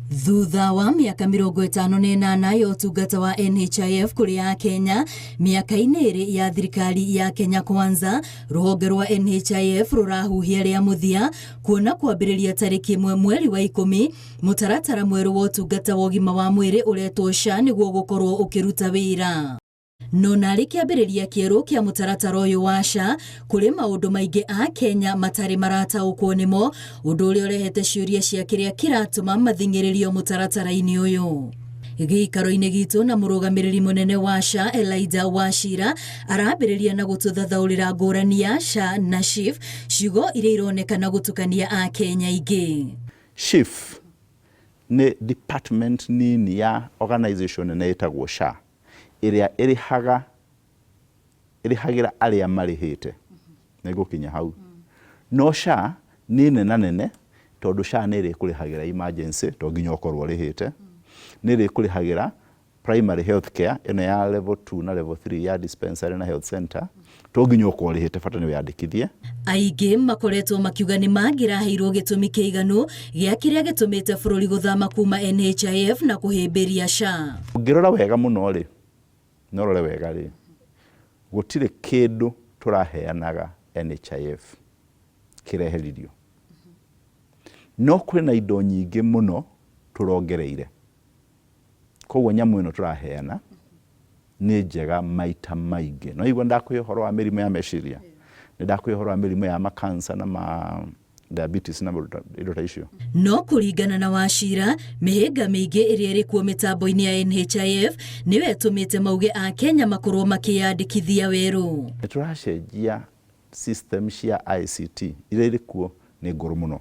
Thutha wa mĩaka 58 ya ũtungata wa NHIF kũrĩ Akenya, mĩaka-inĩ ĩrĩ ya thirikari ya Kenya Kwanza, rũhonge rwa NHIF rũrahuhia rĩa mũthia kuona kwambĩrĩria tarĩki 1 mweri wa 10 mũtaratara mwerũ wa ũtungata wa ũgima wa mwĩrĩ ũretwo SHA nĩguo ũgũkorwo ũkĩruta wĩra. No narĩ kĩambĩrĩria kĩerũ kĩa mũtaratara ũyũ wa SHA, kũrĩ maũndũ maingĩ a Kenya matarĩ marataũkwo nĩmo, ũndũ ũrĩa ũrehete ciũria cia kĩrĩa kĩratũma mathing'ĩrĩrio mũtaratara-inĩ ũyũ. Gĩikaro-inĩ gitũ na mũrũgamĩrĩri mũnene wa SHA Elijah Wachira arambĩrĩria na gũtũthathaũrĩra ngũrani ya SHA na SHIF, ciugo iria ironekana gũtukania a Kenya aingĩ. SHIF nĩ department nini ya organization nene ĩtagwo SHA ĩrĩa ĩrĩhaga ĩrĩhagĩra arĩa marĩhĩte. Nĩngũkinya hau. No SHA nĩ nenanene tondũ SHA nĩ ĩrĩkũrĩhagĩra emergency to nginya ũkorwo ũrĩhĩte, nĩ ĩrĩkũrĩhagĩra primary health care ĩno ya level 2 na level 3 ya dispensary na health center to nginya ũkorwo ũrĩhĩte bata nĩ wĩyandĩkithie. Aingĩ makoretwo makiuga nĩ mangĩraheirwo gĩtũmi kĩiganu gĩa kĩrĩa gĩtũmĩte bũrũri gũthama kuma NHIF na kũhĩmbĩria SHA. Ũngĩrora wega mũno rĩ, na ũrore wega rĩ, gũtirĩ kĩndũ tũraheanaga NHIF kĩreheririo. No kwĩna indo nyingĩ mũno tũrongereire. Koguo nyamũ ĩno tũraheana nĩ njega maita maingĩ. No igua ndakũhe ũhoro wa mĩrimũ ya meciria, nĩ ndakũhe ũhoro wa mĩrimũ ya makansa na ma diabetes na indo ta icio. No kũringana na Wachira, mĩhĩnga mĩingĩ ĩrĩa ĩrĩ kuo mĩtambo-inĩ ya NHIF nĩyo ĩtũmĩte mauge a Kenya makorwo makĩyandĩkithia werũ. Nĩ tũracenjia system cia ICT iria irĩ kuo nĩ ngũrũ mũno,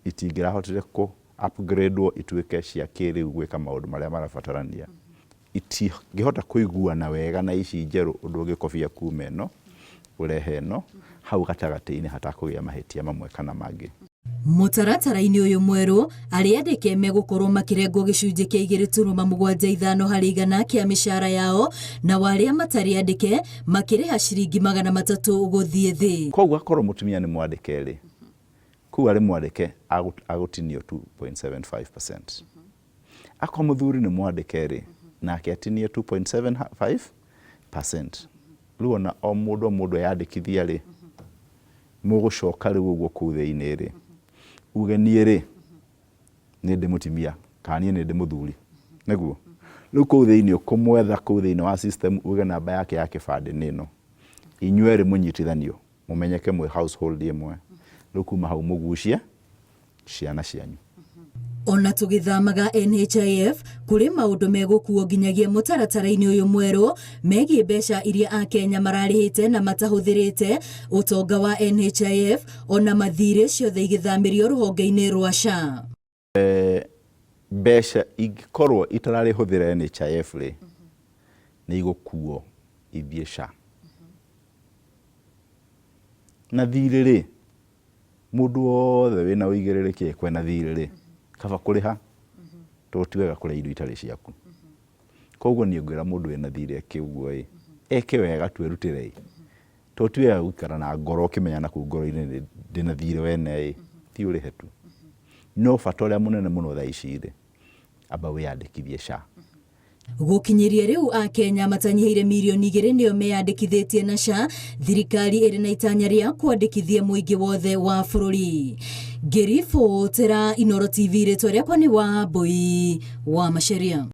itingĩrahotire kũ upgrade-wo ituĩke cia kĩrĩu gwĩka maũndũ marĩa marabatarania. Itingĩhota kũiguana wega na ici njerũ ũndũ ũngĩkobia kuma ĩno ũrehe ĩno, hau gatagatĩ-inĩ hatakũgĩa mahĩtia mamwe kana mangĩ. Mũtaratara-inĩ ũyũ mwerũ, arĩa andĩke megũkorwo makĩrengwo gĩcunjĩ kĩa 2.75 harĩ igana kĩa mĩcara yao, na arĩa matarĩ andĩke makĩrĩha ciringi 300 gũthiĩ thĩ. Koguo akorwo mũtumia nĩ mwandĩke rĩ, kũu arĩ mwandĩke agũtinio 2.75%. Akorwo mũthuri nĩ mwandĩke rĩ, nake atinie 2.75%. Rĩu ona o mũndũ o mũndũ eyandĩkithia rĩ, mũgũcoka rĩu ũguo kũu thĩinĩ rĩ, uge niĩ rĩ, nĩ ndĩ mũtimia kana niĩ nĩ ndĩ mũthuri, nĩguo? Rĩu kũu thĩinĩ ũkũmwetha kũu thĩinĩ wa system uge namba yake ya kĩbandĩ nĩ ĩno, inyuerĩ mũnyitithanio mũmenyeke mwĩ household ĩmwe, rĩu kuma hau mũgucie ciana cianyu. Ona tũgĩthamaga NHIF, kũrĩ maũndũ megũkuo nginyagia mũtaratara-inĩ ũyũ mwerũ megiĩ mbeca iria Akenya mararĩhĩte na matahũthĩrĩte, ũtonga wa NHIF, ona mathirĩ ciothe igĩthamĩrio rũhonge-inĩ rwa SHA. Mbeca ingĩkorwo itararĩ hũthĩre NHIF rĩ, nĩ igũkuo ithiĩ SHA. Na thirĩ rĩ, mũndũ wothe wĩna ũigĩrĩrĩki angĩkorwo ena thirĩ rĩ, kaba kũrĩha tondũ ti wega kũrĩa indo itarĩ ciaku. Koguo niĩ ngwĩra mũndũ wĩna thirĩ eke ũguo ĩ, eke wega tu erutĩre ĩ, tondũ ti wega gũikara na ngoro ũkĩmenya nakũu ngoro-inĩ ndĩna thirĩ wene ĩ, thiĩ ũrĩhe tu. No bata ũrĩa mũnene mũno thaa ici rĩ, amba wĩyandĩkithie SHA. Gũkinyĩria rĩu Akenya matanyihĩire mirioni 2 nĩo meyandĩkithĩtie na SHA, thirikari ĩrĩ na itanya rĩa kwandĩkithia mũingĩ wothe wa bũrũri. Ngĩribotera Inooro TV, rĩtwa rĩakwa nĩ Wambui wa Macharia.